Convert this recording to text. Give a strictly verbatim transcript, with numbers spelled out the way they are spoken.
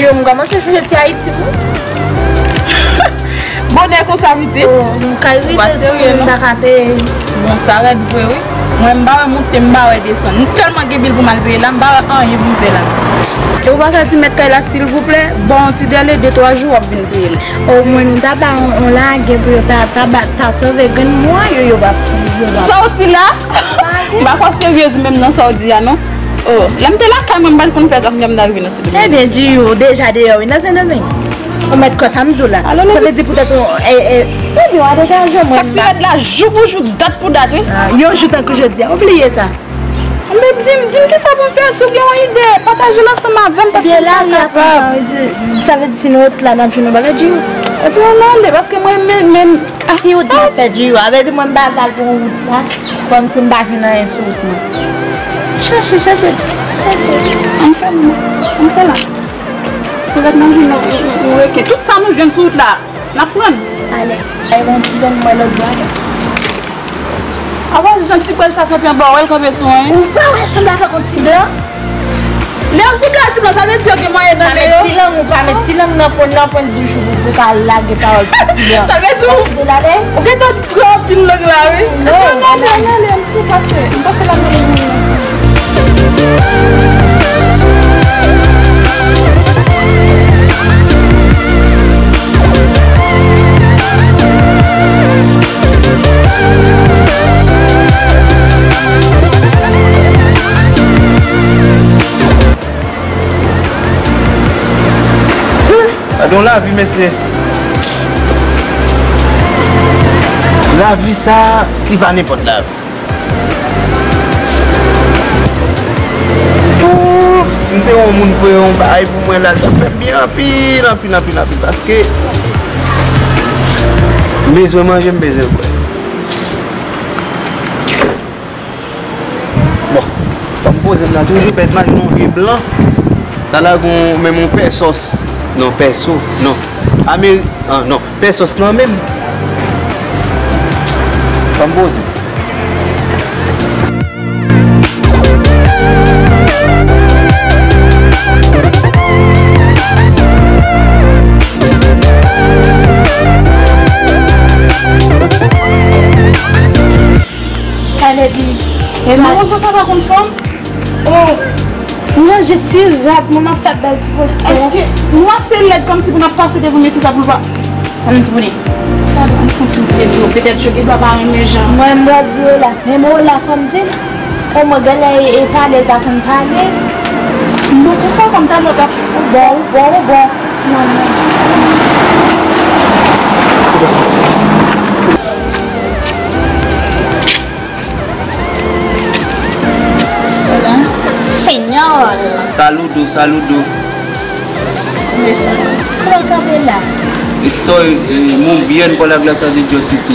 Yo, m kòmanse chonje ti Ayiti pou. Bonè konsa, pitit? Oh, m kay rive sou mwen, m pa ka peye. Bon, sa rèd vre, wi. Mwen, m pa wè moute, m pa wè desann. M tèlman gen bil pou m al peye la, m pa wè anyen pou m fè la. E ou pa ka di mèt kay la, silvouplè, ba w yon ti dèle, de twa jou, w ap vin peye l. O mwen, m ta ba yon, yon lage pou yo ta, ta, ba- ta sove grenn mwen, yo, yo pa, yo pa. Sa w di la? M pa kwè w seryez menm nan sa w di a, non. Oh, lè m te lakay mwen, m pa t konn fè sa, kounye a m ta rive nan Sendomeng. Ebyen, Djiyou, deja deyò, wi, nan Sendomeng. Ou mèt kwè sa m di w la. Sa vle di poutèt ou, e, e, ebyen, w a degaje mwen. Sa k pi rèd la, jou pou jou, dat pou dat, wi. Ah, yon jou tankou jodi a, ou bliye sa. Men di m, di m kisa pou m fè, si w gen yon ide, pataje l ansanm avè m, paske m pa kapab. Ebyen, lari a pran tan, wi, di, sa vle di si nou ret la, n ap jwenn yon bagay, Djiyou. Ebyen, ann ale, paske mwen, men, men, Ah, ki wout m ap fè, Djiyou? Avèti mwen m pa pral pran wout la, kòmsi m pa jwenn anyen sou wout mwen. Chache, chache, chache. Ann fè, ann fè la. Poutèt n ap jwenn yon, yon, yon, yon reken. Tout sa nou jwenn sou wout la, n ap pran. Ale. Ay, bon, ti dènn mwen lòt bò a. Apa jan ti bwèl sa kanpe anba, w wè l kanpe sou anyen? Ou pa wè sanble avèk yon ti blan? Lè yo sible a ti blan, sa vle di yo gen mwayen nan men yo. Pa met ti lang ou, pa met ti lang nan pwen, nan pwent bouch ou pou, pou ka lage pawòl sou ti blan. Sa vle di ou, ou gentan pran anpil lang la, wi. Non, non, non, non, non, non, m sou pase, m pase la nan moun nan. Gade yon lavi, mesye. Lavi sa, li pa nenpòt lavi. Ooh, si m te wè yon moun voye yon bagay pou mwen la, l t ap fè m byen anpil, anpil, anpil, anpil, paske m bezwen manje, m bezwen bwè. Bon, ban m poze m nan toujou, bèt, m al jwenn yon vye blan. Talè gon menm yon pèsòs. Non, pèso, non. Ameri-, ah, non. Pèsòs nan men m. Ban m poze. Talè di. E manman sa pa konn fanm? Oh, m ranje ti rad mwen, m ap fè bèl ti pòch. Èske nou ase lèd kòmsi pou n ap pase devan mesye sa pou l pa. Ann tounen. Ann fè ti vye dlo. Petèt yo gen dwa pa renmen jan. Mwen, m pral di yo la. Men mwen la, fò m di l. Omwen, genlè e, e pale, l pa konn pale. Bon, konsa, kòm talè w t ap. Ou bon, ou bon, ou bon. Non, non. Hola. Señor. Saludo, saludo. ¿Cómo estás? ¿Cómo está? Estoy, eh, muy bien por la gracia de Diosito.